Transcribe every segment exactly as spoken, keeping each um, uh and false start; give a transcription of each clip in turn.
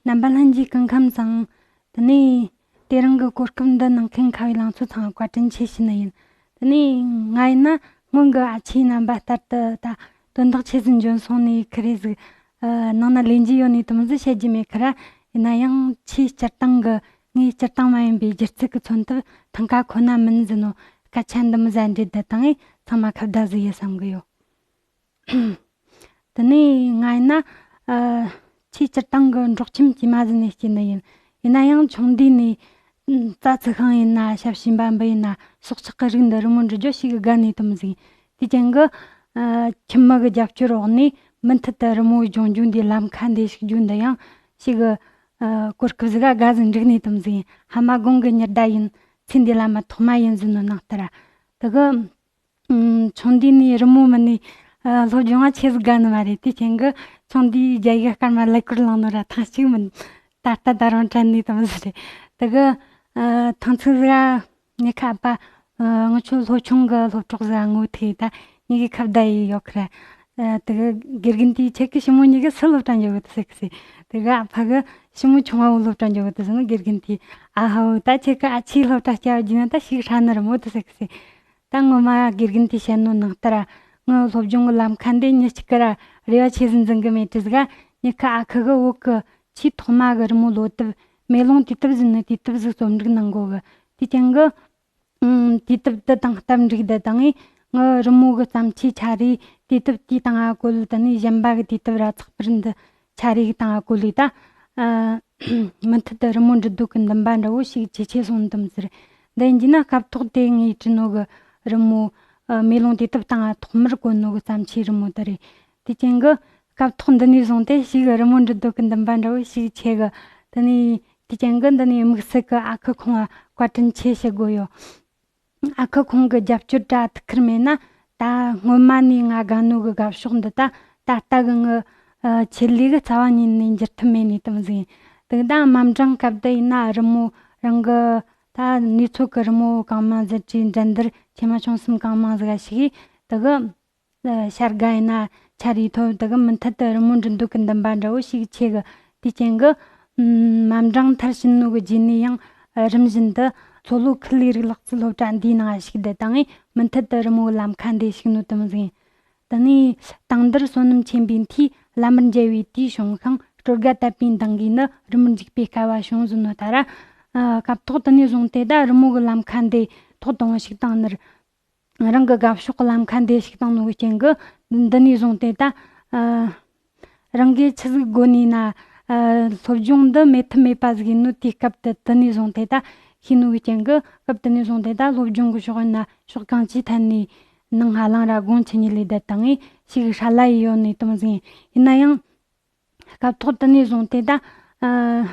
རྣམ་པ་ལྷན་རྒྱས་སྐུ་ཁམས་བཟང་། དེ་ནས་དེ་རིང་གི་གོ་སྐབས་འདི་གནང་མཁན་ཁ་བའི་ལང་ཚོ་ཚང་བཀའ་དྲིན་ཆེ་ཞུ་ནི་ཡིན། དེ་ནས་ང་ཡིན་ན་སྔོན་གྱི་ཨ་ཆེའི་རྣམ་པ་ལྟར་དུ་ད་དོན་དག་ཆེ་ཟིག་འབྱོན་སོང་ནས་ཁི་རེ་ཟིག་ཨ། ནང་ན་ལས་འཇུག་ཡོད་ནས་དུམ་ཟིག་བཤད་རྒྱུ་མེད་ཁི་ར། ཡིན་ན་ཡང་ཆེས་སྤྱིར་བཏང་གི་ངའི་སྤྱིར་བཏང་མ་ཡིན་པའི་སྒྱུ་རྩལ་གྱི་མཚོན་ཐབས་ཐང་ཀ་ཁོ་ན་མིན་ཟིན་ནོ་སྐད་ཆ་འདི་མི་ཟ་འདྲེ་བསྡད་བཏང་ངས་ཚང་མ་ཁ་བརྡ་ཟིག་ཡེད་བསམ་གི་ཡོད། དེ་ནས་ང་ཡིན་ན། ཨ། ཆེས་སྤྱིར་བཏང་གི་འབྲོག་ཁྱིམ་དཀྱུས་མ་ཟིག་ནས་སྐྱེས་ནི་ཡིན། ཡིན་ན་ཡང་ཆུང་དུས་ནས། ཨ། རྩྭ་འཚོ་མཁན་ཡིན་ན་ཞབས་ཕྱི་འབའ་འབུ་ཡིན་ན་སྲོག་ཆགས་ཀྱི་རིགས་འདི་རི་མོ་འབྲི་རྒྱུ་ཞེ་གི་དགའ་ནས་དུམ་ཟིག་དེ་ཅན་གི། ཨ། ཁྱིམ་མི་གི་རྒྱབ་སྐྱོར་འོག་ནས་མུ་མཐུད་དུ་རི་མོ་སྦྱོང་རྒྱུ་འདི་ལམ་ཁ་འདི་ཞུགས་རྒྱུ་འདི་ཡང་ཞེ་གི། ཨ། གོ་སྐབས་ཟིག་ག་དགའ་ཟིག་འགྲིག་ནས་དུམ་ཟིག་ཧ་མ་དགོང་གི་ཉི་ཟླ་ཡིན། ཚེ་འདི་ལ་མ་ཐོག་མ་ཡིན་ཟིན་ནོ་ནང་ལྟར། དེ་གི། ཨུམ། ཆུང་དུས་ནས་རི་མོ་མིན་ནས། ཨ། སློབ་སྦྱོང་བ་ཆེ་ཟིག་དགའ་ནི་མ་རེད། དེ་ཅན་གི་ཆུང་དུས་རྒྱ་ཡིག་སྐར་མ་ཀླད་ཀོར་བླངས་ནོ་ར་ཐེངས་གཅིག་མིན། ད་ལྟ་ད་རུང་དྲན་ནས་དུམ་ཟིག་རེད། དེ་གི། ཨ། ཐེངས་ཚིག་ཟིག་ག་ངའི་ཁ་པ། ཨ། ངི་ཆོ་སློབ་ཆུང་གི་སློབ་གྲོགས་ཟིག་ངོ་ཐུག་ད་ངེད་གི་ཁ་བརྡ་ཡེད་ཡོད་ཁི་ར། ཨ། དེ་གི་དགེ་རྒན་དེས་ཁྱེད་ཀྱི་ཞི་མོ་གཉིས་ཀ་སུ་སློབ་གྲྭ་འཇོག་གི་འདུག་ཟེར་གི་ཟེར། དེ་གི་ཨ་ཕ་གི་ཞི་མོ་ཆུང་བ་བོ་སློབ་གྲྭ་འཇོག་གི་འདུག་ཟེར་ན། དགེ་རྒན་དེས་ཨ་ཧོ་ད་ཁྱེད་ཀྱི་ཨ་ཆེའི་སློབ་གྲྭ་སྐྱེལ་རྒྱུ་ན་ད་ཞེ་གི་ཧྲ་ནི་རེད་མོ་འདུག་ཟེར་གི་ཟེར། ད་ངོ་མ་དགེ་རྒན་དེས་བཤད་ནོ་ནང་ལྟར། ངི་སློབ་སྦྱོང་གི་ལམ་ཁ་འདི་མྱི་གཅིག་གི་ར་རེ་བ་ཆེ་ཟིག་འཛིན་གི་མེད་དྲི་ཟིག་ངེད་ཁ་ཨ་ཁུ་གི་བོད་གི་ཆེས་ཐོག་མ་གི་རི་མོ་བློ་དེབ། མེ་ལོང་དུས་དེབ་ཟེར་ནི་དུས་དེབ་ཟིག་རྩོམ་སྒྲིག་གནང་གོ་གི། དེ་ཅན་གི། ཨུམ། དུས་དེབ་འདི་དང་སྟབས་འགྲིག་འདི་དང་ངི་ངི་རི་མོ་གི་བརྩམས་ཆོས་ཆ་རེ་དུས་དེབ་དེའི་སྟེང་ང་བཀོད། དེ་ནས་གཞན་པ་གི་དུས་དེབ་ར་ཚགས་པར་འདི་ཆ་རེ་གི་སྟེང་ང་བཀོད་ལས་ད། ཨ། མུ་མཐུད་དུ་རི་མོ་འབྲི་འདོད་གི་འདུན་པ་འདྲ་བོ་ཞེ་གི་ཇེ་ཆེ་སོང་དུམ་ཟིག་རེད། འདི་ཡིན་རྒྱུ་ན་སྐབས་ཐོག་དེ་ངས་བྲིས་ནོ་གི་རི་མོ། ཨ། མེ་ལོང་དུས་དེབ་སྟེང་ང་ཐོག་མར་བཀོད་ནོ་གི་བརྩམས་ཆོས་རི་མོ་དེ་རེད། དེ་ཅན་གི་སྐབས་ཐོག་འདི་ནས་བཟུང་སྟེ་ཞེ་གི་རི་མོ་འབྲི་འདོད་གི་འདུན་པ་འདྲ་བོ་ཞེ་གི་ཆེ་གི། དེ་ནས་དེ་ཅན་གི་འདི་ནས་དམིགས་བསལ་གི་ཨ་ཁུ་ཁོང་ང་བཀའ་དྲིན་ཆེ་ཞུ་དགོས་ཡོད། ཨ་ཁུ་ཁོང་གི་རྒྱབ་སྐྱོར་དྲ་ཐུག་ཁུར་མེད་ན་ད་སྔོན་མ་ནས་ང་དགའ་ནོ་གི་དགའ་ཕྱོགས་འདི་ད་ད་ལྟ་གི་ངི། ཨ། ཆེད་ལས་གི་རྩ་བ་ཉིད་ནས་འགྱུར་ཐབས་མེད་ནས་དུམ་ཟིག་དེ་གི་ད་དམའ་འབྲིང་སྐབས་དེ་ཡིན་ན་རི་མོ་རང་གི་ད་ནུས་ཚོད་གི་རི་མོ་གང་མང་ཟིག་བྲིས། འགྲན་བསྡུར་ཆེ་མ་ཆུང་གསུམ་གང་མང་ཟིག་ག་ཞུགས། དེ་གི། ཨ། བྱ་དགའ་ཡིན་ན་ཆ་རེ་ཐོབ། དེ་གི་མུ་མཐུད་དུ་རི་མོ་འབྲི་འདོད་གི་འདུན་པ་འདྲ་བོ་ཞེ་གི་ཆེ་གི། དེ་ཅན་གི། ཨུམ། དམའ་འབྲིང་མཐར་ཕྱིན་ནོ་གི་རྗེས་ནས་ཡང་རིམ་བཞིན་དུ་ལྷོ་ལྷོ་ཁུལ་ལས་རིགས་ལག་རྩལ་སློབ་གྲྭ་འདིའི་ནང་ཞུགས་བསྡད་བཏང་ངས་མུ་མཐུད་དུ་རི་མོ་གི་ལམ་ཁ་འདི་ཞུགས་ནོ་དུམ་ཟིག་དེ་ནས་དང་འདིར་བསོད་ནམས་ཆེན་པོའི་མཐུས་བླ་མར་མཇལ་བའི་དུས་བྱུང་ཤིང་། སྲོལ་རྒྱ་དད་པའི་མདངས་ཀྱིས་ནི་རི་མོར་འཇུག་པའི་སྐལ་བ་བྱུང་ཟིན་ནོ་ད་ར། ཨ། སྐབས་ཐོག་དེ་ནས་བཟུང་སྟེ་ད་རི་མོ་གི་ལམ་ཁ་འདི་ཐོག་དང་པོ་ཞུགས་བཏང་ནི་རེད། རང་གི་དགའ་ཕྱོགས་ཀྱི་ལམ་ཁ་འདི་ཞུགས་བཏང་ནོ་གི་རྐྱེན་གྱིས་འདི་ནས་བཟུང་སྟེ་ད། ཨ། རང་གིས་ཆི་ཟིག་དགོས་ནས་ན། ཨ། སློབ་སྦྱོང་འདི་མེད་ཐབས་མེད་པ་ཟིག་ཡིན་ནོ་དེའི་སྐབས་དེ་དེ་ནས་བཟུང་སྟེ་ད་ཤེས་ནོ་གི་རྐྱེན་གྱིས་སྐབས་དེ་ནས་བཟུང་སྟེ་ད་སློབ་སྦྱོང་གི་ཕྱོགས་ཡིན་ན་ཕྱོགས་གང་ཅིའི་ཐད་ནས་ནང་ཧ་ལང་ར་དགོངས་ཆི་ཉིད་ལས་བསྡད་བཏང་ངས་ཞེ་གི་ཧྲ་ལ་ཡི་ཡོད་ནས་དུམ་ཟིག་ཡིན་ན་ཡང་། སྐབས་ཐོག་དེ་ནས་བཟུང་སྟེ་ད། ཨ།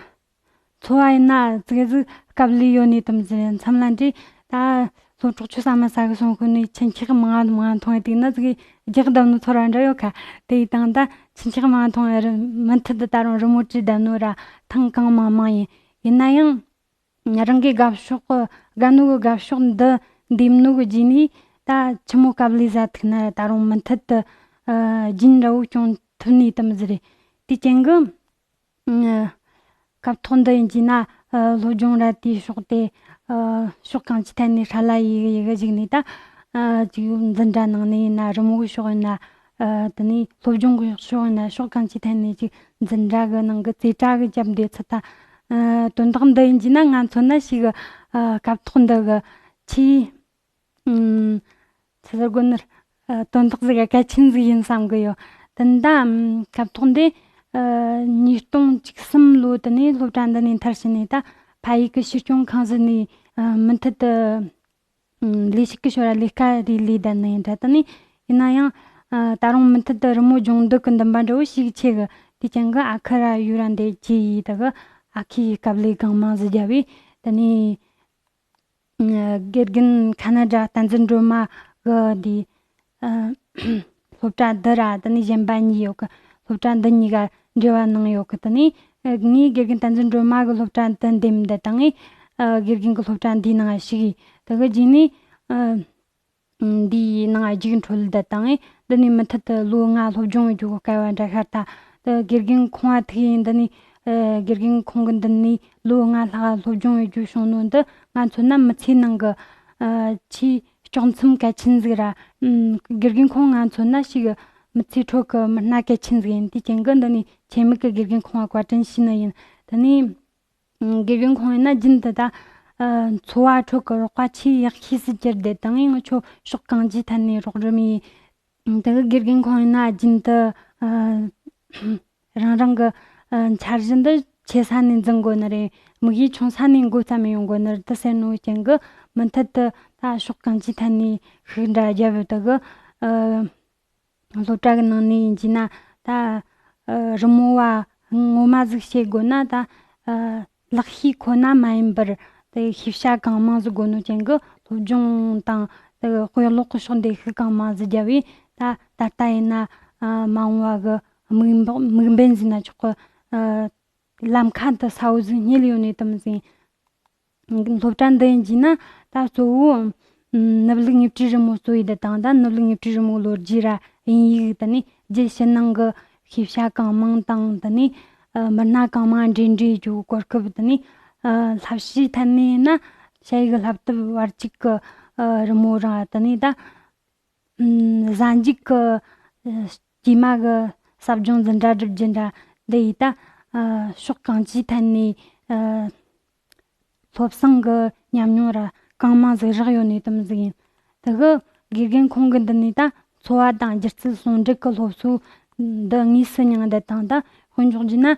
འཚོ་བ་ཡིན་ན་ཙིག་ཟིག་སྐབས་ལས་ཡོད་ནས་དུམ་ཟིག་མཚམས་ལ་འདྲེ། ད་སློབ་གྲོགས་ཆོ་ས་མ་ས་གི་སོང་ཁུ་ནས་ཆུ་འཁྱག་མང་ང་མང་ང་འཐུང་ཡ་དུས་ན་ཙིག་རྒྱག་བསྡད་ནོ་ཚོར་བ་འདྲ་ཡོད་ཁ། དེ་ཡི་དང་ད་ཆུ་འཁྱག་མང་ང་འཐུང་ཡ་རི་མུ་མཐུད་དུ་ད་རུང་རི་མོ་བྲིས་བསྡད་ནོ་ར་ཐེངས་གང་མང་མང་ཡིན། ཡིན་ན་ཡང་། རང་གི་དགའ་ཕྱོགས་གི་དགའ་ནོ་གི་དགའ་ཕྱོགས་འདི་འདེམས་ནོ་གི་རྗེས་ནས་ད་ཆི་མོ་སྐབས་ལས་ཟ་ཐུག་ན་ད་རུང་མུ་མཐུད་དུ་ཨ་རྒྱུན་འདྲ་བོ་སྐྱོང་ཐུབ་ནི་དམ་ཟིག་རེད། དེ་ཅན་གི་ཨ་སྐབས་ཐོག་འདི་ཡིན་གྱི་ན་ཨ་སློབ་སྦྱོང་ར་དེའི་ཕྱོགས་དེ་ཨ་ཕྱོགས་གང་ཅིའི་ཐད་ནས་ཧྲ་ལ་ཡི་གི་ཡི་གི་ཞིག་ནས་ད་ཨ་ཅིག་འཛིན་གྲྭ་ནང་ནས་ཡིན་ན་རི་མོ་གི་ཕྱོགས་ཡིན་ན། ཨ་དེ་ནས་སློབ་སྦྱོང་གི་ཕྱོགས་ཡིན་ན་ཕྱོགས་གང་ཅིའི་ཐད་ནས་ཅིག་འཛིན་གྲྭ་གི་ནང་གི་རྩེ་གྲ་གི་རྒྱབ་འདི་ཚུད་ད། ཨ་དོན་དག་འདི་ཡིན་གྱི་ན་ང་མཚོན་ན་ཞིག་ཨ་སྐབས་ཐོག་འདི་གི་ཆེས་ཨུམ་ཚེ་ཟུར་དགོན་ནི་ཨ་དོན་དག་ཟིག་གལ་ཆེན་ཟིག་ཡིན་བསམ་གི་ཡོད། དེ་འདྲ་ཨམ་སྐབས་ཐོག་འདི་ཨ་ཉིས་སྟོང་བཅུ་གསུམ་ལོ་དེ་ནས་སློབ་གྲྭ་འདི་ནས་མཐར་ཕྱིན་ནས་ད་ཕ་ཡུལ་གི་ཕྱིར་སྐྱོང་ཁང་ཟིག་ནས་ཨ་མུ་མཐུད་དུ། ལས་ཞིག་གི་ཞོར་ལ་ལས་ཀ་རེ་ལས་བསྡད་ནི་ཡིན་འདྲ། དེ་ནས་ཡིན་ན་ཡང་ཨ་ད་རུང་མུ་མཐུད་དུ་རི་མོ་སྦྱོང་འདོད་ཀྱི་འདུན་པ་འདྲ་བོ་ཞིག་ཆེ་གི། དེ་ཅན་གི་ཨ་ཁུ་ར་ཡུ་ར་འདི་ཅི་ཡི་དེ་གི་ཨ་ཁུའི་སྐབས་ལས་གང་མང་ཟིག་བརྒྱབ་བས། དེ་ནས་ཨ་དགེ་རྒན་ཁ་ན་ཌ་བསྟན་འཛིན་སྒྲོལ་མ་གི་འདི་ཨ་སློབ་གྲྭ་འདི་ར་དེ་ནས་གཞན་པ་གཉིས་ཡོད་གི། སློབ་གྲྭ་འདི་གཉིས་ཀ་འབྲེལ་བ་གནང་ཡོད་གི། དེ་ནས་ཨ་ངས་དགེ་རྒན་བསྟན་འཛིན་སྒྲོལ་མ་གི་སློབ་གྲྭ་འདི་འདེམས་འདི་དང་ངས་ཨ་དགེ་རྒན་གི་སློབ་གྲྭ་འདིའི་ནང་ཞུགས་ཡིན། དེ་གི་རྗེས་ནས་ཨ་འདིའི་ནང་རྒྱུགས་འཕྲོད་འདི་དང་ངས་འདི་ནས་མུ་མཐུད་དུ་ལོ་ལྔ་སློབ་སྦྱོང་རྒྱུ་གི་སྐལ་བ་འདྲ་ཤར་ད། དེ་དགེ་རྒན་ཁོང་ང་ཐུག་ཡིན། འདི་ནས་ ཨ་དགེ་རྒན་ཁོང་གི་མདུན་ནས་ལོ་ལྔ་ལྷག་སློབ་སྦྱོང་ཡོད་རྒྱུ་བྱུང་ནོ་འདི་ང་མཚོན་ན་མི་ཚེའི་ནང་གི་ཨ་ཆེས་ལྕོགས་མཚམས་གལ་ཆེན་ཟིག་ར། ཨམ་དགེ་རྒན་ཁོང་ང་མཚོན་ན་ཞིག་མི་ཚེའི་ཁྲོད་ཀྱི་མི་སྣ་གལ་ཆེན་ཟིག་ཡིན། དེའི་རྐྱེན་གྱིས་འདི་ནས་ཆེད་དམིགས་ཀྱི་དགེ་རྒན་ཁོང་ལ་བཀའ་དྲིན་ཞུས་ནི་ཡིན། དེ་ནས་ཨམ་དགེ་རྒན་ཁོང་ཡིན་ན་རྒྱུན་དུ་ད་ཨ་འཚོ་བ་ཁྲོད་ཀྱི་རོགས་པ་ཆེས་ཡག་ཤོས་སུ་གྱུར་བསྡད་དང་། ངས་ང་ཆོ་ཕྱོགས་གང་ཅིའི་ཐད་ནས་རོགས་རམ་ཡིན། དེ་གི་དགེ་རྒན་ཁོང་ཡིན་ན་རྒྱུན་དུ་ཨ་རང་རང་གི་ཨ་འཆར་གཞི་འདི་ཆེ་ས་ནས་འཛིན་དགོས་ནི་རེད། དམིགས་ཡུལ་ཆུང་ས་ནས་འགོ་བརྩམས་ཡོང་དགོས་ནི་རེད། དེ་ཟེར་ནོ་རྐྱེན་གྱིས་མུ་མཐུད་དུ་ད་ཕྱོགས་གང་ཅིའི་ཐད་ནས་ཤུགས་འདྲ་བརྒྱབ་ཡོད། དེ་གི་ཨ་སློབ་གྲྭ་གི་ནང་ནས་ཡིན་གྱི་ན་ད་ཨ་རི་མོ་བ་ངོ་མ་ཟིག་བྱེད་དགོས་ན་ད་ཨ་ལག་ཤེས་ཁོ་ན་མ་ཡིན་པར་དེ་ཤེས་བྱ་གང་མང་ཟིག་དགོས་ནོ་རྐྱེན་གྱིས་སློབ་སྦྱོང་དང་དེ་དཔེ་ཀློག་གི་ཕྱོགས་འདི་ཤུགས་གང་མང་ཟིག་བརྒྱབ་པས། ད་ད་ལྟ་ཡིན་ན་ཨ་མ་འོངས་པ་གི་དམིགས་འབེན་དམིགས་འབེན་ཟིན་ན་ཆོག་གི། ཨ་ལམ་ཁ་འདི་གསལ་བོ་ཟིག་རྙེད་ཡོད་ནི་དེ་མོ་ཟིག་ཡིན། སློབ་གྲྭ་འདི་ཡིན་གྱི་ན་ད་གཙོ་བོ་ཨམ་ནུབ་ལུགས་མྱུར་བགྲོད་རི་མོ་གཙོ་བོ་ཡིན་དེ་དང་། ད་ནུབ་ལུགས་མྱུར་བགྲོད་རི་མོ་ལོ་རྒྱུས་ར་དབྱིན་ཡིག་དེ་ནས་རྒྱུད་ཕྱི་ནང་གི་ཤེས་བྱ་གང་མང་དང་། དེ་ནས་ཨ་མི་སྣ་གང་མང་འདྲེས་འདྲེས་རྒྱུ་གོ་སྐབས། དེ་ནས་ཨ་བསླབ་བྱའི་ཐད་ནས་ཡིན་ན་ཞ་ཡི་གི་བསླབ་དེབ་བར་གཅིག་གི་ཨ་རི་མོ་ར། དེ་ནས་ད་ཨམ་གཟའ་མཇུག་གི་ཨ་སྐྱེས་མ་གི་ཟབ་སྦྱོང་འཛིན་གྲྭ་སྒྲུབ་རྒྱུ་འདྲ་འདི་ཡིས་ད་ཨ་ཕྱོགས་གང་ཅིའི་ཐད་ནས་ཨ་སློབ་གསེང་གི་ཉམས་མྱོང་ར་གང་མང་ཟིག་རག་ཡོད་ནི་དེ་མོ་ཟིག་ཡིན། དེ་གི་དགེ་རྒན་ཁོང་གི་མདུན་ནས་ད་འཚོ་བ་དང་སྒྱུ་རྩལ་ཟུང་འབྲེལ་གི་སློབ་གསོ་འདི་དངོས་སུ་མྱངས་བསྡད་དང་། ད་དཔེ་འཇོག་རྒྱུ་ན་ཨ་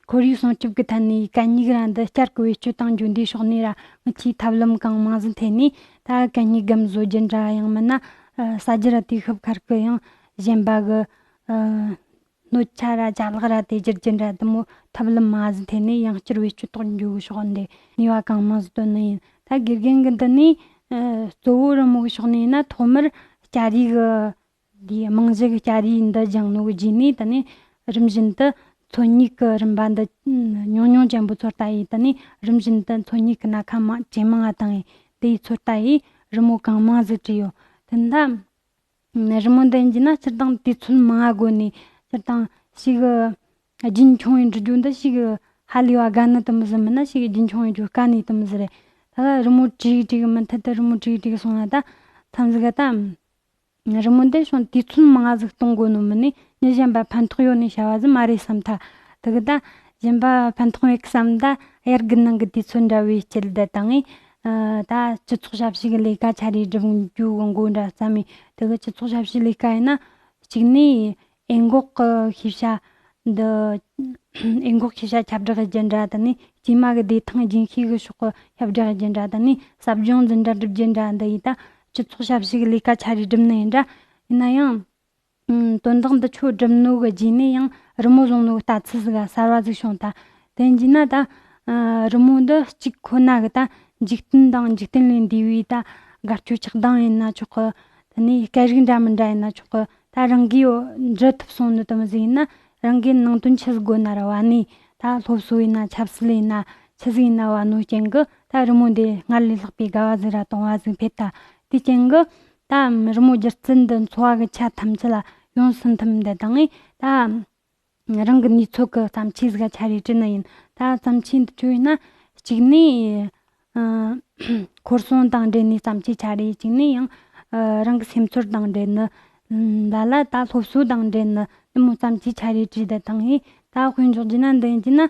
ཁོར་ཡུག་སྲུང་སྐྱོབ་ཀྱི་ཐད་ནས་གད་སྙིགས་ར་འདི་བསྐྱར་གི་བེད་སྤྱོད་གཏང་རྒྱུ་འདིའི་ཕྱོགས་ནས་ར་ང་ཚོས་ཐབས་ལམ་གང་མང་ཟིག་འཐེན་ནས། ད་གད་སྙིགས་སྒམ་བཟོ་རྒྱུ་འདྲ། ཡང་མིན་ན་ཨ་ཟ་རྒྱུ་ར་དུས་སྐབས་ཁར་གི་ཡང་གཞན་པ་གི་ཨ་སྣོད་ཆ་ར་ཅ་ལག་ར་དེ་བསྒྱུར་རྒྱུ་འདྲ། དེ་མོ་ཐབས་ལམ་མང་ཟིག་འཐེན་ནས་ཡང་བསྐྱར་བེད་སྤྱོད་གཏོང་རྒྱུ་གི་ཕྱོགས་འདི་ནུས་པ་གང་མང་ཟིག་བཏོན་ནི་ཡིན། ད་དགེ་རྒན་གི་མདུན་ནས་ཨ་གཙོ་བོ་རི་མོ་གི་ཕྱོགས་ནས་ཡིན་ན་ཐོག་མར་སྐྱ་རིས་གི་དེའི་རྨང་གཞི་གི་སྐྱ་རིས་འདི་སྦྱངས་ནོ་གི་རྗེས་ནས། དེ་ནས་རིམ་བཞིན་དུ་མཚོན་ཉིད་ཀྱི་རིམ་པ་འདི་ཉུང་ཉུང་ཅན་པོ་ཚོད་ལྟ་ཡིས། དེ་ནས་རིམ་བཞིན་དུ་མཚོན་ཉིད་ཀྱི་སྣ་ཁ་མང་ཇེ་མང་ང་བཏང་ཡིས། དེའི་ཚོད་ལྟ་ཡིས་རི་མོ་གང་མང་ཟིག་བྲིས་ཡོད། དེ་འདྲ་རི་མོ་འདི་ཡིན་གྱི་ན་སྤྱིར་བཏང་དུས་ཚོད་མང་ང་དགོས་ནས། སྤྱིར་བཏང་ཞིག་རྒྱུན་འཁྱོངས་ཡིན་འབྲི་རྒྱུ་འདི་ཞིག་ཧ་ལས་པ་དགའ་ནི་དེ་མོ་ཟིག་མིན་ན། ཞིག་རྒྱུན་འཁྱོངས་ཡིན་རྒྱུ་དཀའ་ནི་དེ་མོ་ཟིག་རེད། ད་རི་མོ་བྲིས་བྲིས་མུ་མཐུད་དུ་རི་མོ་བྲིས་བྲིས་སོང་ན་ད་མཚམས་ཟིག་ག་ད། རི་མོ་འདི་བྱུང་དུས་ཚོད་མང་ང་ཟིག་གཏོང་དགོས་ནོ་མིན་ནས། མྱི་གཞན་པ་ཕན་ཐོགས་ཡོད་ནས་བྱ་བ་ཟིག་མ་རེད་བསམ་ཐལ། དེ་གི་ད་གཞན་པ་ཕན་ཐོགས་ཡོད་བསམ་ད་དབྱར་གི་ནང་གི་དུས་ཚོད་འདྲ་བའི་དཀྱིལ་དེ་དང་ངས་ཨ་ད་སྤྱི་ཚོགས་ཞབས་ཞུ་གི་ལས་ཀ་ཆ་རེ་སྒྲུབ་རྒྱུ་གི་འགོ་འདྲ་བརྩམས་ཡིན། དེ་གི་སྤྱི་ཚོགས་ཞབས་ཞུའི་ལས་ཀ་ཡིན་ན་གཅིག་ནས་འོས་འགོག་གི་ཤེས་བྱ་འདི། འོས་འགོག་ཤེས་བྱ་ཁྱབ་བསྒྲགས་བྱེད་རྒྱུ་འདྲ། དེ་ནས་སྐྱེས་མ་གི་བདེ་ཐང་རྒྱུན་ཤེས་གི་ཕྱོགས་གི་ཁྱབ་བསྒྲགས་བྱེད་རྒྱུ་འདྲ། དེ་ནས་ཟབ་སྦྱོང་འཛིན་གྲྭ་སྒྲུབ་རྒྱུ་འདྲ་འདི་ཡིས་ད་སྤྱི་ཚོགས་ཞབས་ཞུ་གི་ལས་ཀ་ཆ་རེ་སྒྲུབ་ནི་ཡིན་འདྲ། ཡིན་ན་ཡང་ཨམ་དོན་དག་འདི་ཆོ་སྒྲུབ་ནོ་གི་རྗེས་ནས་ཡང་རི་མོ་བཟུང་ནོ་གི་ལྟ་ཚུལ་ཟིག་ག་གསར་བ་ཟིག་བྱུང་ཐལ། དེ་ཡིན་གྱི་ན་ད་ཨ་རི་མོ་འདི་གཅིག་ཁོ་ན་གི་ད་འཇིག་རྟེན་དང་འཇིག་རྟེན་ལས་འདས་པའི་ད་དགའ་སྐྱོ་ཆགས་སྡང་ཡིན་ན་ཆོག་གི། དེ་ནས་སྐད་རིགས་འདྲ་མི་འདྲ་ཡིན་ན་ཆོག་གི། ད་རང་གིས་འབྲི་ཐུབ་སོང་ནི་དེ་མོ་ཟིག་ཡིན་ན། རང་གི་ནང་དོན་ཆི་ཟིག་དགོས་ན་ར་བ་ནས། ད་སློབ་གསོ་ཡིན་ན་ཆབ་སྲིད་ཡིན་ན་ཆི་ཟིག་ཡིན་ན་བ་ནོ་རྐྱེན་གི་ད་རི་མོ་འདི་སྔར་ལས་ལྷག་པའི་དགའ་བ་ཟིག་ར་དུང་བ་ཟིག་འཕེལ་ཐལ། དེ་རྐྱེན་གི་ད་རི་མོ་སྒྱུ་རྩལ་འདི་འཚོ་བ་གི་ཆ་ཐམས་ཅད་ལ་ཡོངས་སུ་མཐུན་འདི་དང་ངས་ད་རང་གི་ནུས་ཚོད་གི་བརྩམས་ཆོས་ཟིག་ཆ་རེ་བྲིས་ནི་ཡིན། ད་བརྩམས་ཆོས་འདི་ཆོ་ཡིན་ན་གཅིག་ནས། ཨ་འཁོར་སྲུང་དང་འབྲེལ་ནས་བརྩམས་ཆོས་ཆ་རེ། གཅིག་ནས་ཡང་ཨ་རང་གི་སེམས་ཚོར་དང་འབྲེལ་ནི། ཨ་ལ་ལ་ད་སློབ་གསོ་དང་འབྲེལ་ནི་འདི་མོ་བརྩམས་ཆོས་ཆ་རེ་བྲིས་བསྡད་དང་ངས། ད་དཔེ་འཇོག་རྒྱུ་ན་འདི་ཡིན་གྱི་ན་ཨ་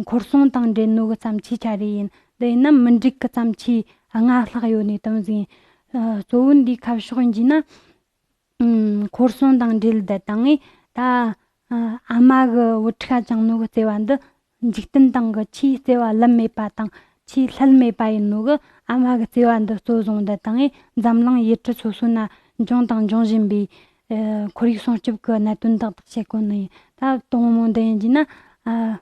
འཁོར་སྲུང་དང་འབྲེལ་ནོ་གི་བརྩམས་ཆོས་ཆ་རེ་ཡིན། འདི་ཡིན་ན་མི་འགྲིག་གི་བརྩམས་ཆོས་ལྔ་ལྷག་ཡོད་ནི་དེ་མོ་ཟིག་ཡིན། ཨ་གཙོ་བོ་འདིའི་ཁ་ཕྱོགས་ཡིན་གྱི་ན། ཨམ་འཁོར་སྲུང་དང་འབྲེལ་བསྡད་དང་ངས་ད་ཨ་ཨ་མ་གི་བུ་ཕྲུག་ག་བཅངས་ནོ་གི་བརྩེ་བ་འདི་འཇིག་རྟེན་སྟེང་གི་ཆེས་བརྩེ་བ་ལམ་མེད་པ་དང་ཆེས་ལྷད་མེད་པ་ཡིན་ནོ་གི་ཨ་མ་གི་བརྩེ་བ་འདི་གཙོ་བཟུང་བསྡད་དང་ངས་འཛམ་གླིང་ཡུལ་གྲུ་སོ་སོ་ན་འབྱུང་དང་འབྱུང་བཞིན་པའི་ཨ་ཁོར་ཡུག་སྲུང་སྐྱོབ་ཀྱི་གནད་དོན་ཏག་ཏག་བཤད་གོ་ནི་ཡིན། ད་དང་མོ་འདི་ཡིན་གྱི་ན་ཨ།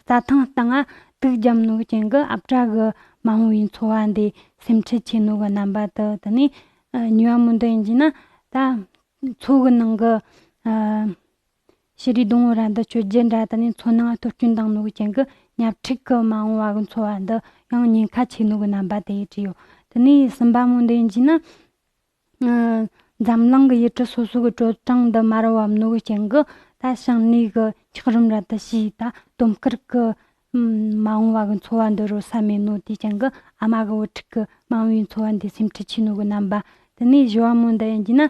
རྩྭ་ཐང་སྟེང་ང་དུག་བརྒྱབ་ནོ་གི་རྐྱེན་གི་ཨ་བྲ་གི་མ་འོངས་པའི་འཚོ་བ་འདི་སེམས་ཁྲལ་ཆེ་ནོ་གི་རྣམ་པ་དེ། དེ་ནས་ཨ་གཉིས་པ་མོ་འདི་ཡིན་གྱི་ན་ད་མཚོ་གི་ནང་གི་ཨ་ཤི་རི་སྡོང་བོ་ར་འདི་གཅོད་རྒྱུ་འདྲ། དེ་ནས་མཚོ་ནང་གཏོར་སྐྱོན་བཏང་ནོ་གི་རྐྱེན་གི་ཉ་ཕྲུག་གི་མ་འོངས་པ་གི་འཚོ་བ་འདི་ཡང་ཉེན་ཁ་ཆེ་ནོ་གི་རྣམ་པ་དེ་ཡིས་བྲིས་ཡོད། དེ་ནས་གསུམ་པ་མོ་འདི་ཡིན་གྱི་ན། ཨ་འཛམ་གླིང་གི་ཡུལ་གྲུ་སོ་སོ་གི་དྲོད་གྲང་འདི་མར་བབས་ནོ་གི་རྐྱེན་གི་ད་བྱང་ནས་གི་ འཁྱགས་རོམ་ར་དུ་ཞིག་ད་དོམ་དཀར་གི་ཨམ་མ་འོངས་པ་གི་འཚོ་བ་འདི་རོལ་ས་མེད་ནོ། དེ་ཅན་གི་ཨ་མ་གི་བུ་ཕྲུག་གི་མ་འོངས་པའི་འཚོ་བ་འདི་སེམས་ཁྲལ་ཆེ་ནོ་གི་རྣམ་པ། དེ་ནས་བཞི་བ་མོ་འདི་ཡིན་གྱི་ན་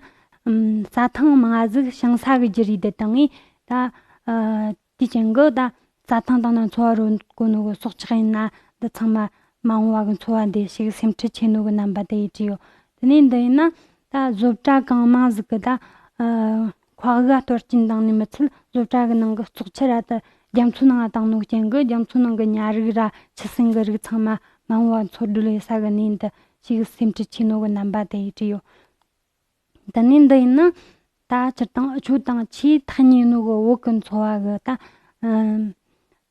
ཨམ་རྩྭ་ཐང་མང་ཟིག་ཞིང་ས་གི་རྒྱུ་རིགས་འདི་དང་ངས་ད་ཨ་དེ་ཅན་གི་ད་རྩྭ་ཐང་དང་ན་འཚོ་བ་རོལ་གོ་ནོ་གི་སྲོག་ཆགས་ཡིན་ན་འདི་ཚང་མ་མ་འོངས་པ་གི་འཚོ་བ་འདི་ཞིག་སེམས་ཁྲལ་ཆེ་ནོ་གི་རྣམ་པ་དེ་ཡིས་བྲིས་ཡོད། དེ་ནས་འདི་ཡིན་ན་ད་བཟོ་གྲྭ་གང་མང་ཟིག་གི་ད་ཨ་མཁའ་དབུགས་གཏོར་སྐྱོན་བཏང་ནས་མི་ཚད་བཟོ་གྲྭ་གི་ནང་གི་བཙོག་ཆུ་ར་ད་རྒྱ་མཚོའི་ནང་ང་བཏང་ནོ་རྐྱེན་གི་རྒྱ་མཚོའི་ནང་གི་ཉ་རིགས་ར་ཆུ་སྲིན་གི་རིགས་ཚང་མ་མ་འོངས་པ་འཚོ་སྡོད་ལས་ས་གི་གནས་འདི་ཞིག་སེམས་ཁྲལ་ཆེ་ནོ་གི་རྣམ་པ་དེ་ཡིས་བྲིས་ཡོད། དེ་ནས་འདི་ཡིན་ན་ད་སྤྱིར་བཏང་འུ་ཆོ་དང་ཆེས་ཐག་ཉེ་ནོ་གི་བོད་གི་འཚོ་བ་གི་ད་ཨམ་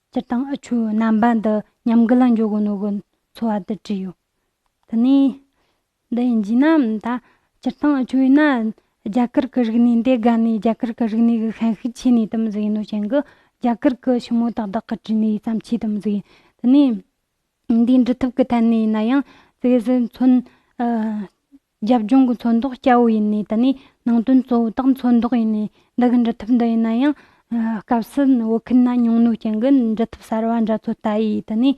སྤྱིར་བཏང་འུ་ཆོའི་རྣམ་པ་འདི་ཉམས་རྒུད་ལ་འགྱོ་གོ་ནོ་གི་འཚོ་བ་འདི་བྲིས་ཡོད། དེ་ནས་འདི་ཡིན་གྱི་ན་ད་སྤྱིར་བཏང་འུ་ཆོ་ཡིན་ན་རྒྱ་གར་གི་རིག་གནས་འདི་དགའ་ནས་རྒྱ་གར་གི་རིག་གནས་གི་ཤན་ཤུགས་ཆེ་ནས་དེ་མོ་ཟིག་ཡིན་ནོ་རྐྱེན་གི་རྒྱ་གར་གི་ཞི་མོ་ཏག་ཏག་གི་བྲིས་ནས་བརྩམས་ཆོས་དེ་མོ་ཟིག་ཡིན། དེ་ནས་འདིའི་འབྲི་ཐབས་ཀྱི་ཐད་ནས་ཡིན་ན་ཡང་ཙི་གེ་ཟིག་མཚོན། ཨ། རྒྱབ་ལྗོངས་ཀྱི་ཚོན་མདོག་སྐྱ་བོ་ཡིན་ནས་དེ་ནས་ནང་དོན་གཙོ་བོ་དག་མཚོན་མདོག་ཡིན་ནས་འདི་གི་འབྲི་ཐབས་འདི་ཡིན་ན་ཡང་། ཨ། སྐབས་སུ་བོད་ཁུལ་ན་ཉུང་ནོ་རྐྱེན་གྱིས་འབྲི་ཐབས་གསར་བ་འདྲ་ཚོད་ལྟ་ཡིས་དེ་ནས།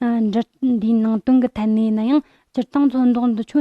ཨ། འབྲི། འདིའི་ནང་དོན་གྱི་ཐད་ནས་ཡིན་ན་ཡང་སྤྱིར་བཏང་ཚོན་མདོག་འདི་ཆོ།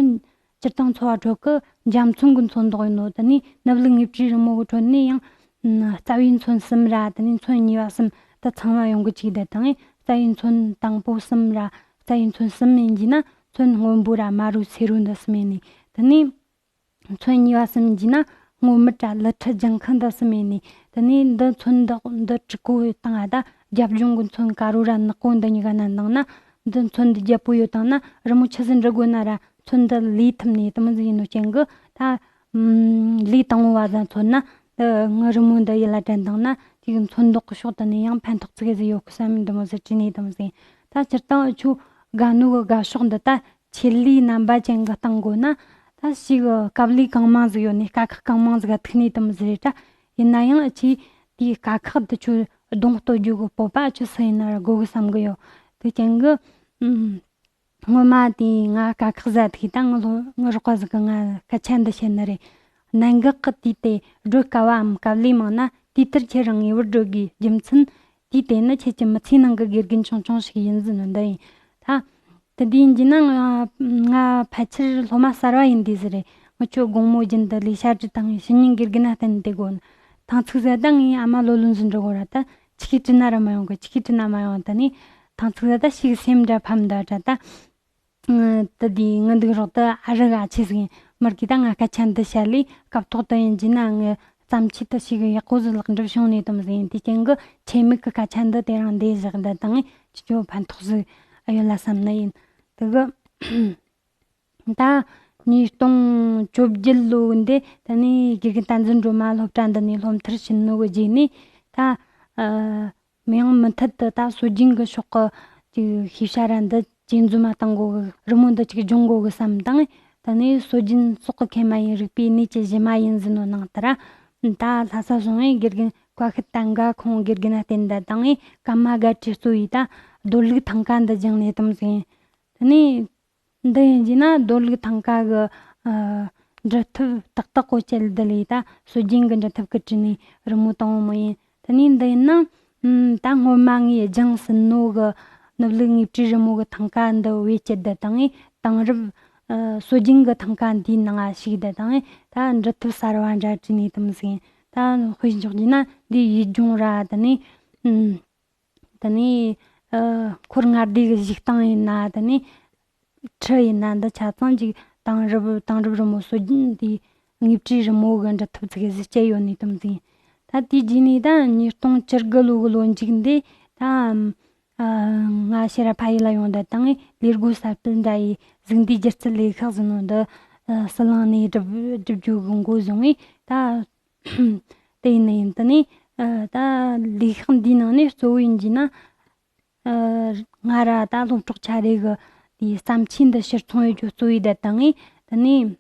སྤྱིར་བཏང་འཚོ་བ་ཁྲོད་ཀྱི་འཇའ་ཚོན་གྱི་ཚོན་མདོག་ཡིན་ནོ། དེ་ནས་ནུབ་ལུགས་ངོས་བྲིས་རི་མོ་གི་ཁྲོད་ནས་ཡང་། ཨ། རྩ་བའི་ཚོན་གསུམ་ར་དེ་ནས་ཚོན་གཉིས་པ་གསུམ་དེ་ཚང་མ་ཡོང་གི་བཅུག་དེ་དང་། རྩ་བའི་ཚོན་དང་པོ་གསུམ་ར་རྩ་བའི་ཚོན་གསུམ་ཡིན་གྱི་ན་ཚོན་སྔོན་པོ་ར་དམར་རོ་སེར་རོ་འདི་གསུམ་ཡིན་ནས། དེ་ནས་ཚོན་གཉིས་པ་གསུམ་ཡིན་གྱི་ན་སྔོ་སྨུག་ར་ལི་ཁྲི་ལྗང་ཁུ་འདི་གསུམ་ཡིན་ནས། དེ་ནས་འདི་ཚོན་མདོག་འདི་དྲུག་གོ་དང་ཨ་ད་རྒྱབ་ལྗོངས་ཀྱི་ཚོན་དཀར་རོ་ར་ནག་པོ་འདི་གཉིས་ཀ་ན་འདང་ན། འདི་ཚོན་འདི་རྒྱལ་པོ་ཡོད་དང་ན་རི་མོ་ཆི་ཟིག་འབྲི་དགོས་ན་ར་ཚོན་འདི་ལས་ཐུབ་ནས་དེ་མོ་ཟིག་ཡིན་ནོ་རྐྱེན་གྱིས་ད། ཨམ། ལས་དང་བོ་བ་ཟིག་མཚོན་ན། ཨ། ངའི་རི་མོ་འདི་ཡིད་ལ་དྲན་དང་ན་དེའི་ཚོན་མདོག་གི་ཕྱོགས་དེ་ནས་ཡང་ཕན་ཐོགས་ཙི་གེ་ཟིག་ཡོད་གི་བསམ་འདི་མོ་ཟིག་བྲིས་ནས་དེ་མོ་ཟིག་ཡིན། ད་སྤྱིར་བཏང་འུ་ཆོ་དགའ་ནོ་གི་དགའ་ཕྱོགས་འདི་ད་ཆེད་ལས་རྣམ་པ་ཅན་གྱི་བཏང་དགོས་ན། ད་ཞིག་སྐབས་ལས་གང་མང་ཟིག་ཡོད་ནས་དཀའ་ཁག་གང་མང་ཟིག་ག་ཐུག་ནས་དེ་མོ་ཟིག་རེད་ད། ཡིན་ན་ཡང་འུ་ཆོས་དེའི་དཀའ་ཁག་འདི་ཆོ་གདོང་གཏོད་རྒྱུ་གི་སྤོབས་པ་འུ་ཆོ་སུ་ཡིན་ན་ར་དགོས་གི་བསམ་གི་ཡོད། དེ་རྐྱེན་གྱིས། ཨམ། སྔོན་མ་དེ་ང་དཀའ་ཁག་ཟ་ཐུག་ད་ངའི་སློབ། ངའི་རོགས་པ་ཟིག་གིས་ང་སྐད་ཆ་འདི་བཤད་ནི་རེད། གནད་འགག་གི་དུས་དེ་སྒྲོལ་དཀའ་བའམ་སྐབས་ལས་མང་ན་དུས་དེར་ཁྱེད་རང་ངེས་པར་སྒྲོལ་དགོས། རྒྱུ་མཚན། དུས་དེ་ནི་ཁྱེད་ཀྱི་མི་ཚེའི་ནང་གི་དགེ་རྒན་ཆུང་ཆུང་ཞིག་ཡིན་ཟིན་ནོ་འདི་ཡིན། ད། དེ་འདྲ་ཡིན་གྱི་ན་ང་། ང་ཕལ་ཆེར་སློབ་མ་གསར་བ་ཡིན་དུས་ཟིག་རེད། ངི་ཆོ་དགོང་མོ་རྒྱུན་དུ་ལས་བྱ་བྲིས་དང་ཕྱི་ཉིན་དགེ་རྒན་ན་བསྟན་དེ་དགོས། ཐང་ཚིག་ཟ་ད་ངའི་ཨ་མ་ལོ་ལོན་ཟིན་འགྲོ་གོ་ར་ད་ཆི་གི་བྲིས་ན་ར་མ་ཡོང་གི། ཆི་གི་བྲིས་ན་མ་ཡོང་། ད་ནི་ཐང་ཚིག་ཟ་ད་ཞིག་སེམས་འདྲ་ཕམ་འདྲ་ད་ད། ཨ། དེ་དུས་ངི་འདུག་རོགས་དེ་ཨ་རི་ག་ཆི་ཟིག་ཡིན་མི་རྒྱུ་ད་ང་སྐད་ཆ་འདི་བཤད་ལས་སྐབས་ཐོག་ཏུ་ཡིན་གྱི་ན་ངི་བརྩམས་ཆོས་དེ་ཞིག་ཡག་པོ་ཟིག་ལེགས་འགྲུབ་བྱུང་ནས་དེ་མོ་ཟིག་ཡིན། དེ་རྐྱེན་གྱིས་ཆེད་དམིགས་ཀྱི་སྐད་ཆ་འདི་དེ་རིང་འདི་བཞག་འདི་དང་ངས་ཅི་ཅོ་ཕན་ཐོགས་ཟིག་ཡོད་ལ་བསམ་ནི་ཡིན། དེ་གི་ད་ཉིས་སྟོང་བཅོ་བརྒྱད་ལོ་འདི་ད་ནི་དགེ་རྒན་བསྟན་འཛིན་སྒྲོལ་མ་སློབ་གྲྭ་འདི་ནས་སློབ་མཐར་ཕྱིན་ནོ་གི་རྗེས་ནས་ད། ཨ། མི་ཡང་མུ་མཐུད་དུ་ད་སྲོལ་རྒྱུན་གྱི་ཕྱོགས་ཀྱི་ཅིག་ཤེས་བྱ་ར་འདི་ཇེ་འཛོམས་མ་གཏང་དགོས་གི། རི་མོ་འདི་ཅིག་སྦྱོང་དགོས་གི་བསམ་དང་། ད་ནི་སྲོལ་རྒྱུན་སྲོག་གི་ཁེ་མ་ཡིན། རིག་པའི་གནས་ཀྱི་གཞི་མ་ཡིན་ཟེར་ནོ་ནང་ལྟར། ད་ལྷ་ས་སོང་བས་དགེ་རྒན་བཀའ་ཤག་དང་ག་ཁོང་དགེ་རྒན་ན་བསྟེན་ད་དང་ངས་ཀརྨ་དགའ་བྲལ་གཙོ་བའི་ད་རྡོར་ལུགས་ཐང་ག་འདི་སྦྱངས་ནས་དེ་མོ་ཟིག་ཡིན། ད་ནི། འདི་ཡིན་གྱི་ན་རྡོར་ལུགས་ཐང་ག་གི། ཨ། འབྲི་ཐབས་ཏག་ཏག་གོ་བཅད་འདི་ལས་ད་སྲོལ་རྒྱུན་གྱི་འབྲི་ཐབས་ཀྱི་བྲིས་ནས་རི་མོ་བཏང་བ་མོ་ཡིན། དེ་ནས་འདི་ཡིན་ན། ཨམ། ད་སྔོན་མ་ངས་སྦྱངས་ཟིན་ནོ་གི་ནུབ་ལུགས་ངོས་བྲིས་རི་མོ་གི་ཐང་ག་འདི་བེད་སྤྱད་འདི་དང་ངས་དེང་རབས། ཨ། སྲོལ་རྒྱུན་གྱི་ཐང་ག་འདིའི་ནང་ང་ཞུགས་འདི་དང་ངས་ད་འབྲི་ཐབས་གསར་བ་འདྲ་བྲིས་ནས་དེ་མོ་ཟིག་ཡིན། ད་དཔེ་འཇོག་རྒྱུ་ན་འདིའི་ཡུལ་ལྗོངས་ར་དེ་ནས། ཨམ། དེ་ནས། ཨ། འཁོར་ལྔ་སྡེ་གི་བཞུགས་སྟངས་ཡིན་ན། དེ་ནས་ཁྲི་ཡིན་ན། འདི་ཆ་ཚང་ཅིག་དེང་རབས། དེང་རབས་རི་མོ་སྲོལ་རྒྱུན་དེའི་ངོས་བྲིས་རི་མོ་གི་འབྲི་ཐབས་ཙི་གེ་ཟིག་སྤྱད་ཡོད་ནི་དེ་མོ་ཟིག་ཡིན། ད་དེའི་རྗེས་ནས་ད་ཉིས་སྟོང་བཅུ་དགུ་ལོ་གི་ལོ་མཇུག་འདི་ད། ཨ། ང་ཕྱིར་ར་ཕ་ཡུལ་ལ་ཡོང་ད་དང་ལས་སྒོ་གསར་སྤེལ་འདྲ་ཡི་གཟུགས་འདས་སྒྱུ་རྩལ་ལས་ཤག་ཟེར་ནོ་འདི། ཨ། ཟི་ལིང་ནས་སྒྲུབ་སྒྲུབ་རྒྱུ་གི་འགོ་བཟུང་བས་ད། དེ་ཡིན་ནི་ཡིན། དེ་ནས། ཨ། ད་ལས་ཤག་འདིའི་ནང་ནས་གཙོ་བོ་ཡིན་གྱི་ན། ཨ། ང་ར་ད་སློབ་གྲོགས་ཆ་རེ་གི་དེའི་བརྩམས་ཆོས་འདི་ཕྱིར་ཚོང་ཡོད་རྒྱུ་གཙོ་བོའི་བསྡད་དང་ངས། དེ་ནས།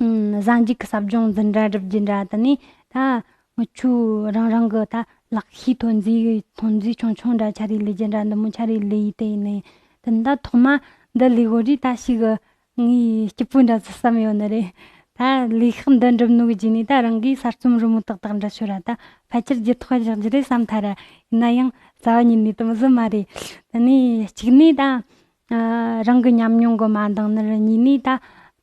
ཨམ། གཟའ་མཇུག་གི་ཟབ་སྦྱོང་འཛིན་གྲྭ་སྒྲུབ་རྒྱུ་འདྲ། དེ་ནས་ད་ངི་ཆོ་རང་རང་གི་ད་ལག་ཤེས་ཐོན་རྫས། ཐོན་རྫས་ཆུང་ཆུང་འདྲ་ཆ་རེ་ལས་རྒྱུ་འདྲ། འདི་མོ་ཆ་རེ་ལས་ཡི། དེ་ཡིན་ནི། དེ་ནས་ད་ཐོག་མ་འདི་ལས་གོ་རི་ད་ཞིག་གི་ངའི་སྐྱིད་པོ་འདྲ་ཟིག་བསམ་ཡོད་ནི་རེད། ད་ལས་ཤག་འདི་འགྲུབ་ནོ་གི་རྗེས་ནས་ད་རང་གིས་གསར་རྩོམ་རི་མོ་ཏག་ཏག་འབྲི་ཤོར་ར། ད་ཕལ་ཆེར་རྒྱུ་ཐོག་བཞག་རྒྱུ་རེད་བསམ་ཐལ་ར། ཡིན་ན་ཡང་རྩ་བ་ཉིད་ནས་དེ་མོ་ཟིག་མ་རེད། དེ་ནས་གཅིག་ནས་ད་ཨ་རང་གི་ཉམས་མྱོང་གི་མ་འདང་ནི་རེད། གཉིས་ནས་ད་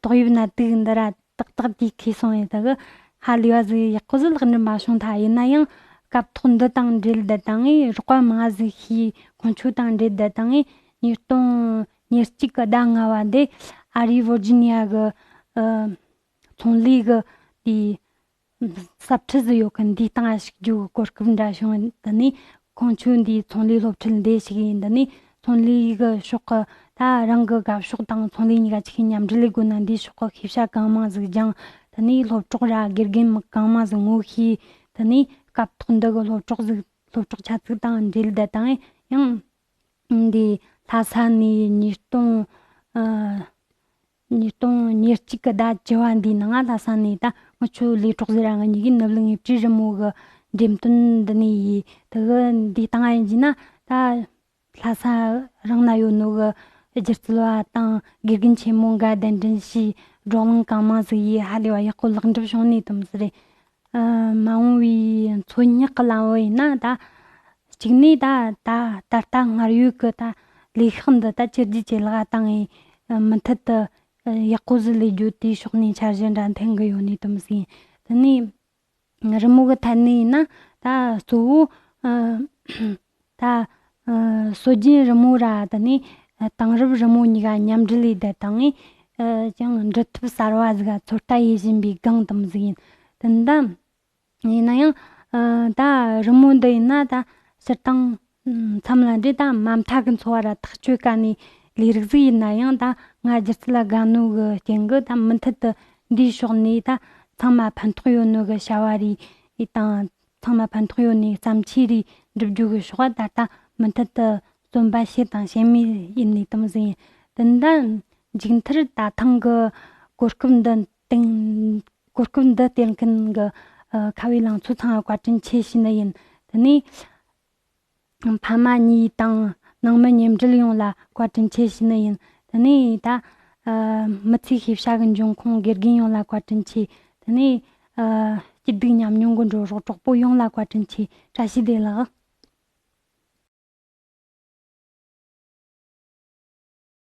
ཏོག་དབྱིབས་ནད་དུག་འདི་ར་ཏག་ཏག་དེའི་ཁེ་སོང་ཡིན་ད་གི། ཧ་ལས་པ་ཟིག་ཡག་པོ་ཟིག་ལག་འགྲུབ་མ་བྱུང་ཐལ། ཡིན་ན་ཡང་སྐབས་ཐོག་འདི་དང་འབྲེལ་བསྡད་དང་ངས་རོགས་པ་མང་ཟིག་ཤེས། ཁོང་ཚོ་དང་འབྲེལ་བསྡད་དང་ངས་ཉིས་སྟོང་ཉེར་གཅིག་གི་ཟླ་ལྔ་བ་འདི་ཨ་རིའི་ཝར་ཇི་ནི་ཡ་གི་ཨ་ཚོང་ལས་གི་དེའི་ས་ཁྲ་ཟིག་ཡོད་གི། འདིའི་སྟེང་ཞུགས་རྒྱུ་གི་གོ་སྐབས་འདྲ་བྱུང་། འདི་ནས་ཁོང་ཚོས་འདིའི་ཚོང་ལས་སློབ་ཁྲིད་འདི་ཞུགས་ཡིན། འདི་ནས་ཚོང་ལས་གི་ཕྱོགས་གི་ད་རང་གི་དགའ་ཕྱོགས་དང་ཚོང་ལས་གཉིས་ཀ་ཆི་གི་མཉམ་འབྲེལ་ལས་དགོས་ན་འདིའི་ཕྱོགས་གི་ཤེས་བྱ་གང་མང་ཟིག་སྦྱངས། དེ་ནས་སློབ་གྲོགས་ར་དགེ་རྒན་མི་གང་མང་ཟིག་ངོ་ཤེས། དེ་ནས་སྐབས་ཐོག་འདི་གི་སློབ་གྲོགས་ཟིག་སློབ་གྲོགས་ཆ་ཚིག་དང་འབྲེལ་བསྡད་དང་ཡང་འདི་ལྷ་ས་ནས་ཉིས་སྟོང་ཨ་ཉིས་སྟོང་ཉེར་གཅིག་གི་ཟླ་བཅུ་བ་འདིའི་ནང་ང་ལྷ་ས་ནས་ད་ངི་ཆོ་ལས་གྲོགས་ཟེར་ར་ང་གཉིས་ཀྱིས་ནུབ་གླིང་ངེས་བྲིས་རི་མོ་གི་འགྲེམས་སྟོན་འདི་ནས་ཡིས། དེ་གི་འདིའི་སྟེང་ང་ཡིན་གྱི་ན་ད་ལྷ་ས་རང་ན་ཡོད་ནོ་གི་སྒྱུ་རྩལ་བ་དང་དགེ་རྒན་ཆེན་མོ་འགའ་གདན་འདྲེན་བྱས། བགྲོ་གླེང་གང་མང་ཟིག་ཡིས་ཧ་ལས་པ་ཡག་པོ་ལེགས་འགྲུབ་བྱུང་ནི་དེ་མོ་ཟིག་རེད། ཨ་མ་འོངས་པའི་མཚོ་སྙེག་གི་ལམ་བུ་ཡིན་ན་ད་གཅིག་ནས་ད་ད་ད་ལྟ་སྔར་ཡོད་གི་ད་ལས་ཤག་འདི་ད་ཅི་རྒྱུ་ཅི་ལག་བཏང་ངས་མུ་མཐུད་དུ་ཡག་པོ་ཟིག་ལས་རྒྱུ་དེའི་ཕྱོགས་ནས་འཆར་གཞི་འདྲ་འཐེན་གི་ཡོད་ནི་དེ་མོ་ཟིག་ཡིན། དེ་ནས་རི་མོ་གི་ཐད་ནས་ཡིན་ན་ད་གཙོ་བོ་ཨ་ད་ཨ་སྲོལ་རྒྱུན་རི་མོ་ར་དེ་ནས་དེང་རབས་རི་མོ་གཉིས་ཀ་མཉམ་འབྲེལ་ལས་བསྡད་དང་ངས་ཨ་ཀྱང་འབྲི་ཐབས་གསར་བ་ཟིག་ག་ཚོད་ལྟ་ཡེད་བཞིན་པའི་སྒང་དེ་མོ་ཟིག་ཡིན། དེ་འདྲ་ཡིན་ན་ཡང་ཨ་ད་རི་མོ་འདི་ཡིན་ན་ད་སྤྱིར་བཏང་མཚམས་ལ་འདྲེ་ད་མ་མཐའ་གི་འཚོ་བ་ར་ཐག་གཅོད་དཀའ་ནི་ལས་རིགས་ཟིག་ཡིན་ན་ཡང་ད་ང་སྒྱུ་རྩལ་ལ་དགའ་ནོ་གི་རྐྱེན་གི་ད་མུ་མཐུད་དུ་འདིའི་ཕྱོགས་ནས་ད་ཚང་མ་ཕན་ཐོགས་ཡོད་ནོ་གི་བྱ་བ་རེད་དང་། ཚང་མ་ཕན་ཐོགས་ཡོད་ནི་བརྩམས་ཆོས་རེ་འགྲུབ་རྒྱུ་གི་ཕྱོགས་ད་ལྟ་མུ་མཐུད་དུ་བརྩོན་པ་བྱེད་དང་བྱེད་མུས་ཡིན་ནི་དེ་མོ་ཟིག་ཡིན། དེ་འདྲ་མཇུག་མཐར་ད་ཐེངས་གི་གོ་སྐབས་འདི་སྟེང་གོ་སྐབས་འདི་སྟེར་མཁན་གི་ཨ་ཁ་བའི་ལང་ཚོ་ཚང་མ་བཀའ་དྲིན་ཆེ་ཞུ་ནི་ཡིན། དེ་ནས་ཕ་མ་གཉིས་དང་ནང་མི་མཉམ་འབྲེལ་ཡོངས་ལ་བཀའ་དྲིན་ཆེ་ཞུ་ནི་ཡིན། དེ་ནས་ད་ཨ་མི་ཚེའི་ཤེས་བྱ་གི་འབྱུང་ཁུངས་དགེ་རྒན་ཡོངས་ལ་བཀའ་དྲིན་ཆེ། དེ་ནས་ཨ་སྐྱིད་སྡུག་མཉམ་མྱོང་གི་འགྲོ་རོགས་གྲོགས་པོ་ཡོངས་ལ་བཀའ་དྲིན་ཆེ། བཀྲ་ཤིས་བདེ་ལེགས།